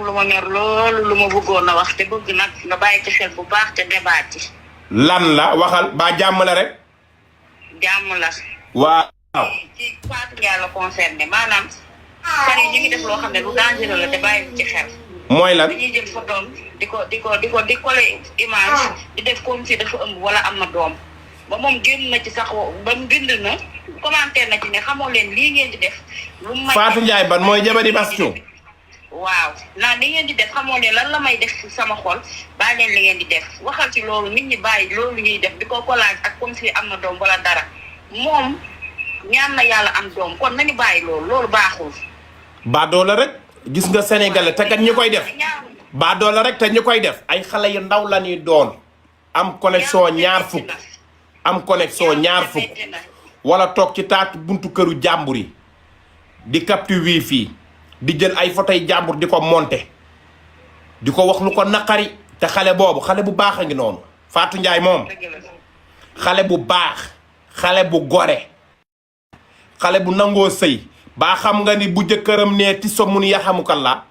lu ma ñor loolu lu ma bëggoon a wax te bëgg nag nga bàyyi ci xel bu baax te débat ci. lan la waxal ba jàmm la rek. jàmm la. waaw. ci Fatou Ndiaye la concerné maanaam. xar yi ñu ngi def loo xam ne lu dangereux la te bàyyi ci xel. mooy lan dañuy jël photom di coller image di def comme si dafa ëmb wala am na doom ba moom génn na ci sax ba mu bind na commentaire na ci ne xamoo leen lii ngeen di def. lu may Fatou Ndiaye ban mooy jabari Bastion. waaw naan li ngeen di def xamoo leen lan la may def ci sama xol bàyyi leen li ngeen di def waxal ci loolu nit ñi bàyyi loolu ñuy def di ko collage ak comme si am na doom wala dara moom ñaan na yàlla am doom kon nañu bàyyi loolu baaxul. baadoo la rek gis nga sénégalais te kat ñi koy def baadoo la rek te ñi koy def ay xale yu ndaw la ñuy doon am connexion ñaar fukk wala toog ci taatu buntu këru jàmbur yi di capture wifi di jël ay photo yi jàmbur di ko monter di ko wax lu ko naqari te xale boobu xale bu baax a ngi noonu Fatou Ndiaye moom xale bu baax xale bu gore xale bu nangoo sëy baa xam nga ni bu jëkkëram nee ti so mun yaxamukallaa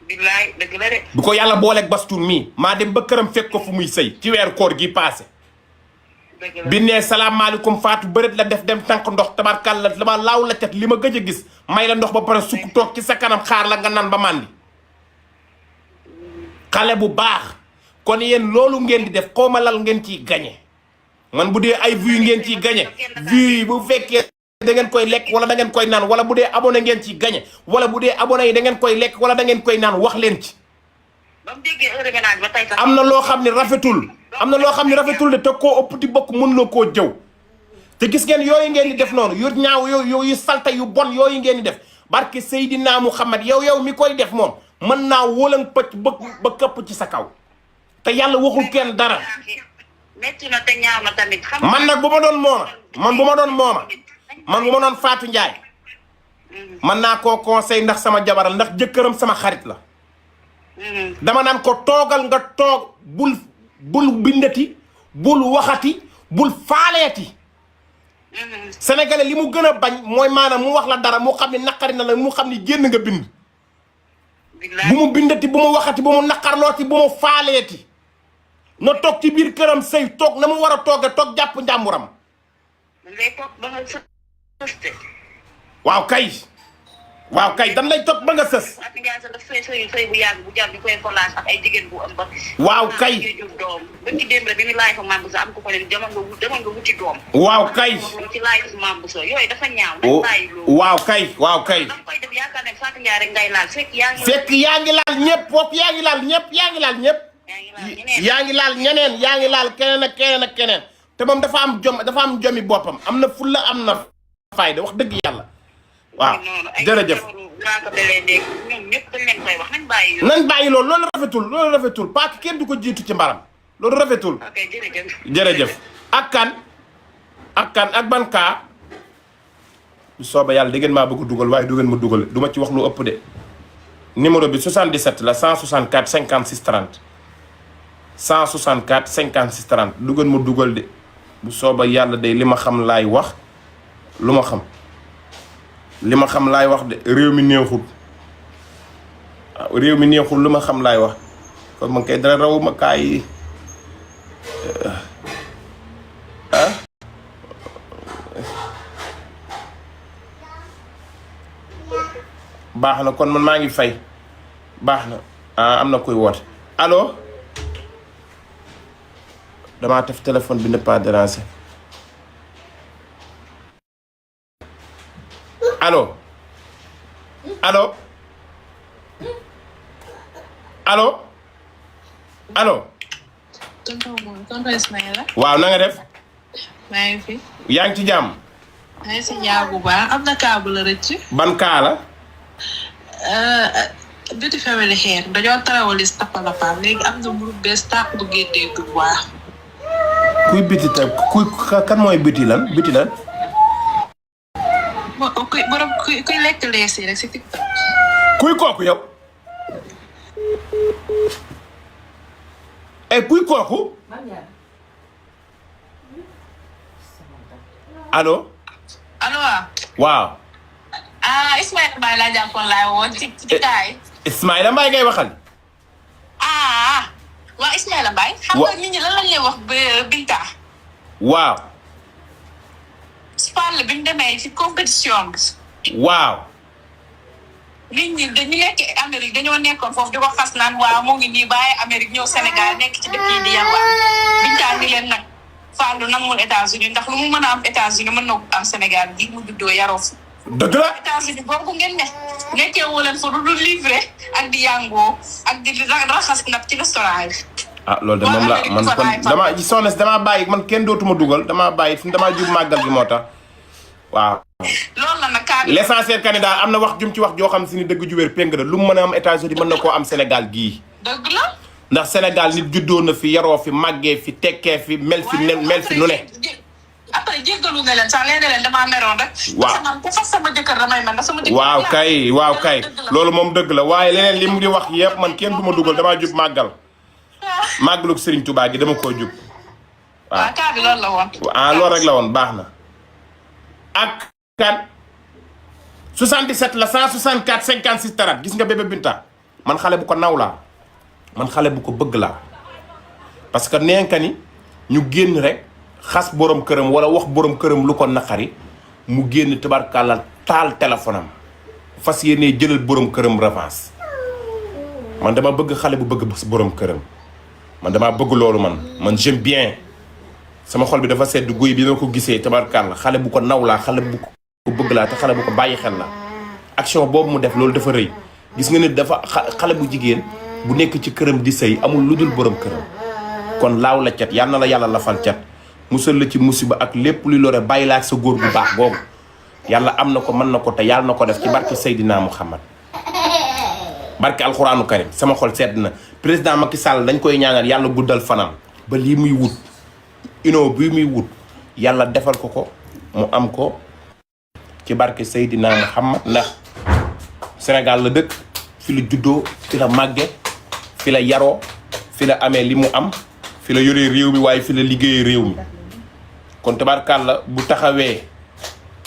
billaay dëgg la de bu ko yàlla booleeg bastuun mii maa dem ba këram fekk ko fu muy sëy ci weeru koor gi passé bi nee salaamaaleykum Fatou bërët la def dem tànk ndox tabarkàlla dama laaw la tet li ma gëj a gis may la ndox ba pare sukk toog ci sa kanam xaar la nga naan ba màndi xale bu baax kon yéen loolu ngeen di def xawma lal ngeen ciy gañe man bu dee ay vues ngeen ciy gañe vues yi bu fekkee da ngeen koy lekk wala da ngeen koy naan wala bu dee abonné ngeen ciy gañe wala bu dee abonné yi da ngeen koy lekk wala da ngeen koy naan wax leen ci am na loo xam ne rafetul de te koo ëpp di bokk mën la koo jëw te gis ngeen yooyu ngeen di def noonu yu ñaaw yu salte yu bon yooyu ngeen di def barke Seydina Muhammad yow mi koy def moom mën naa wóolan pëcc ba këpp ci sa kaw te yàlla waxul kenn dara metti na te ñaaw na tamit man nag bu ma doon Fatou Ndiaye man naa koo conseil ndax sama jabaral ndax jëkkëram sama xarit la dama naan ko toogal nga toog bul bindati bul waxati bul faaleeti sénégalais li mu gën a bañ mooy maanaam mu wax la dara mu xam ne naqari na la mu xam ne génn nga bind bu mu bindati bu mu waxati bu mu naqarlooti bu mu faaleeti na toog ci biir këram sëy toog na mu war a toog jàpp njàmburam waaw kay dan lay toog ba nga sës waaw kay fekk yaa ngi laal ñëpp foofu yaa ngi laal ñëpp yaa ngi laal ñeneen yaa ngi laal keneen ak keneen te moom dafa am jomi boppam am na fulla am na fayda wax dëgg yàlla waaw jërëjëf nañ bàyyi loolu rafetul parce que kenn du ko jiitu ci mbaram loolu rafetul jërëjëf ak ban kaa bu sooba yàlla da ngeen maa bëgg dugal waaye du ngeen ma dugal du ma ci wax lu ëpp de numéro bi 77 la 164 56 30 164 56 30 du ngeen ma dugal de bu sooba yàlla day li ma xam laay wax lu ma xam li ma xam laay wax de réew mi neexul lu ma xam laay wax kon man kay dara rawuma kaay baax na kon man maa ngi fay baax na am na koy woote allo damaa def téléphone bi ne pas déranger allo tonton Ismaïla. waaw na nga def. maa ngi fi. yaa ngi ci jàmm. maa ngi si jàmm bu baax am na kaa bu la rëcc. ban kaa la. Beauty Family Hair dañoo tarawalis tapalapaan léegi am na groupe bees tàq bu génnee bu baax. kuy biti ta kan mooy biti lan. kuy lekk lees yi rek si TikTok. kuy kooku yow. kuy kooku. allo. allo. waaw. Ismaïla Mbaye laa jàppoon laay woon ci kaay. Ismaïla Mbaye ngay waxal. waa Ismaïla Mbaye. xam nga nit ñi lan lañ lay wax Binta. waaw. Spalle bi ñu demee ci compétition bi. waaw. nit ñi dañu nekk Amérique dañoo nekkoon foofu di ko xas naan waaw moo ngi nii bàyyi Amérique ñëw Sénégal nekk ci dëkk yi di yalwaan. Binta ni leen nag Fallou namul États-Unis ndax lu mu mën a am États-Unis mën na ko am Sénégal gi mu juddoo yaroo fi. dëgg la. États-Unis boobu ngeen ne nekkee woo leen fa lu dul livré ak di yàngoo ak di raxas nag ci restaurant yi. loolu de moom la man kon damaa soxna si damaa bàyyi man kenn dootuma dugal damaa bàyyi fi damaa jub màggal gi moo tax waaw. loolu la nag kaa bi. l'essentiel candidat am na wax jum ci wax joo xam si ni dëgg ju wér péng la lu mu mën a am États-Unis mën na koo am Sénégal gii. dëgg la. ndax Sénégal nit juddoo na fi yaroo fi màggee fi tekkee fi mel fi nu ne. après jéggalu nga leen sax leen damaa meroon rek. waaw parce que man ku fas sama jëkkër damay mel sama jëkkër. waaw kay loolu moom dëgg la waaye leneen li mu di wax yëpp man kenn du ma dugal damaa jub màggal. màggalu Serigne Touba gi dama koo jub. waaw kaa bi loolu la woon. loolu rek la woon baax na. ak kan 77 la 164 56 30 gis nga bébé Binta man xale bu ko naw laa man xale bu ko bëgg laa parce que neenka ni ñu génn rek xas borom këram wala wax borom këram lu ko naqari mu génn tabarkàlla taal téléphone am fas yéenee jëlal borom këram revanche man dama bëgg xale bu bëgg borom këram man dama bëgg loolu man j'aime bien sama xol bi dafa sedd guy bi ma ko gisee tabarkàlla xale bu ko naw laa xale bu ko bëgg laa te xale bu ko bàyyi xel la action boobu mu def loolu dafa rëy gis nga nit dafa xale bu jigéen bu nekk ci këram di sëy amul lu dul borom këram kon laaw la cat yal na la yàlla lafal cat musal la ci musiba ak lépp luy lore bàyyi laa ak sa góor bu baax googu yàlla am na ko mën na ko te yàlla na ko def ci barke Seydina Muhammad barke alxuraanu karim sama xol sedd na président Macky Sall dañ koy ñaanal yàlla guddal fanam ba lii muy wut bii muy wut yàlla defal ko mu am ko ci barke Seydina Muhammad ndax Sénégal la dëkk fi la juddoo fi la màgge fi la yaroo fi la amee li mu am fi la yoree réew mi waaye fi la liggéeyee réew mi kon tabarkàlla bu taxawee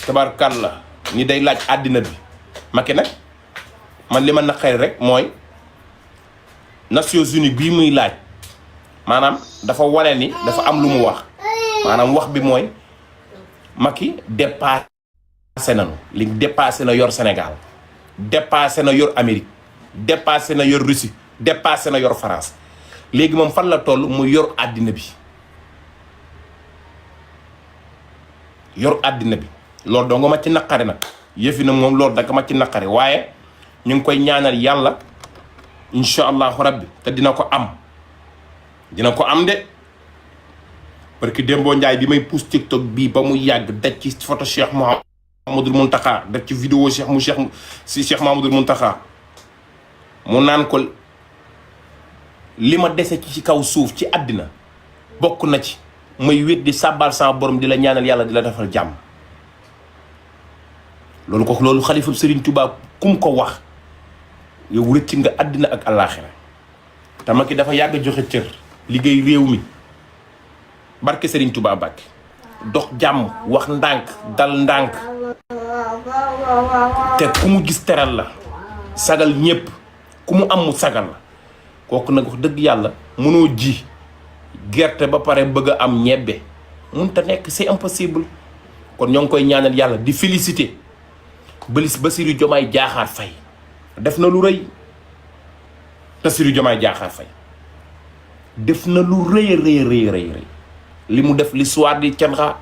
tabarkàlla ni day laaj àddina bi Macky nag man li ma naqari rek mooy Nations Unies bii muy laaj maanaam dafa wane ni dafa am lu mu wax maanaam wax bi mooy Macky dépassé nañu li dépassé na yor Sénégal dépassé na yor Amérique dépassé na yor Russie dépassé na yor France léegi moom fan la toll mu yor àddina bi loolu doo nga ma ci naqari nag yëfi na moom loolu danga ma ci naqari waaye ñu ngi koy ñaanal yàlla incha allahu rabbi te dina ko am de parce que Dembo Ndiaye bi may pousse TikTok bii ba mu yàgg daj ci photo Cheikh Mouhamadoul Mountakha daj ci vidéo Cheikh Mouhamadoul Mountakha mu naan ko li ma dese ci kaw suuf ci àddina bokk na ci may wét di sàbbal sama borom di la ñaanal yàlla di la defal jàmm loolu xalifa Serigne Touba kum ko wax yow rëcc nga àddina ak àllaaxira te Macky dafa yàgg joxe cër liggéey réew mi barke Serigne Touba Mbacke dox jàmm wax ndànk dal ndànk te ku mu gis teral la sagal ñépp ku mu am mu sagal la kooku nag wax dëgg yàlla mënoo ji gerte ba pare bëgg a am ñebbe mënut a nekk c'est impossible kon ñoo ngi koy ñaanal yàlla di féliciter Bassirou Diomaye Diakhar Faye def na lu rëy Bassirou Diomaye Diakhar Faye def na lu rëy li mu def l'histoire di Thiénaba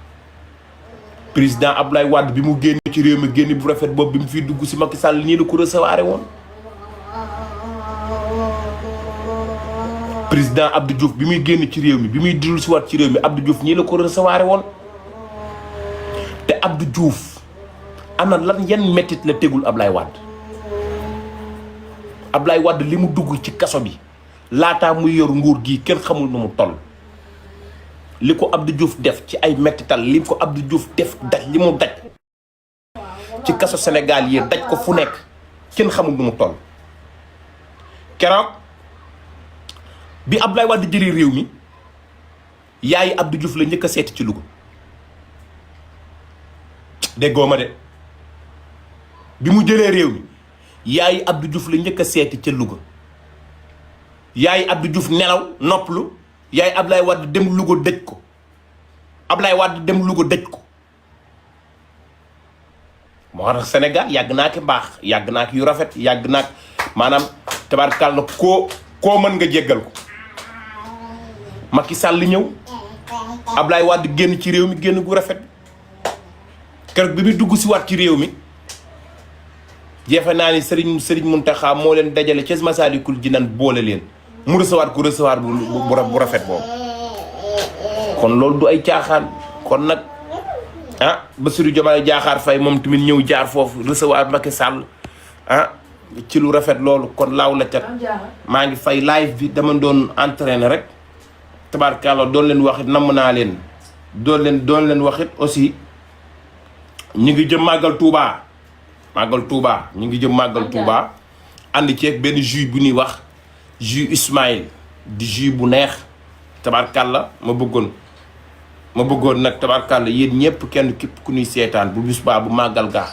président Abdoulaye Wade bi mu génn ci réew mi génn bu rafet boobu bi mu fiy dugg si Macky Sall nii la ko recevoir woon président Abdou Diouf bi muy génn ci réew mi bi muy dellu si waat ci réew mi Abdou Diouf ñii la ko recevoir woon te Abdou Diouf ana lan yan mettit la tegul Ablaye Wade li mu dugg ci kaso bi laataa muy yor nguur gi kenn xamul nu mu toll li ko Abdou Diouf def ci ay mettital li ko Abdou Diouf def daj li mu daj ci kaso Sénégal yi daj ko fu nekk kenn xamul nu mu toll keroog bi Ablaye Wade jëlee réew mi yaayi Abdou Diouf la njëkk a seeti ci Louga déggoo ma de bi mu jëlee réew mi yaayi Abdou Diouf la njëkk a seeti ca Louga yaayi Abdou Diouf nelaw noppalu yaayi Ablaye Wade dem Louga dëj ko Ablaye Wade dem Louga dëj ko moo tax Sénégal yàgg naa ki baax yàgg naa ki yu rafet yàgg naa maanaam tabarkàlla koo mën nga jéggal ko Macky Sall ñëw Ablaye Wade génn ci réew mi génn gu rafet keroog bi muy dugg si waat ci réew mi jeefe naa ni Serigne Mountakha moo leen dajale ca Massalikul Jinaan boole leen mu recevoir ko recevoir bu rafet boobu kon loolu du ay caaxaan kon nag Bassirou Diomaye Diakhar Faye moom tamit ñëw jaar foofu recevoir Macky Sall ci lu rafet loolu kon laaw la cat maa ngi fay live bi dama doon entraîner rek tabarkàlla doon leen waxit namm naa leen doon leen waxit aussi ñu ngi jëm màggal Touba ñu ngi jëm màggal Touba ànd ceeg benn jus bu ñuy wax jus Ismaïl di jus bu neex tabarkàlla ma bëggoon nag tabarkàlla yéen ñëpp kenn képp ku ñuy seetaan bu bis baa bu màggal gaa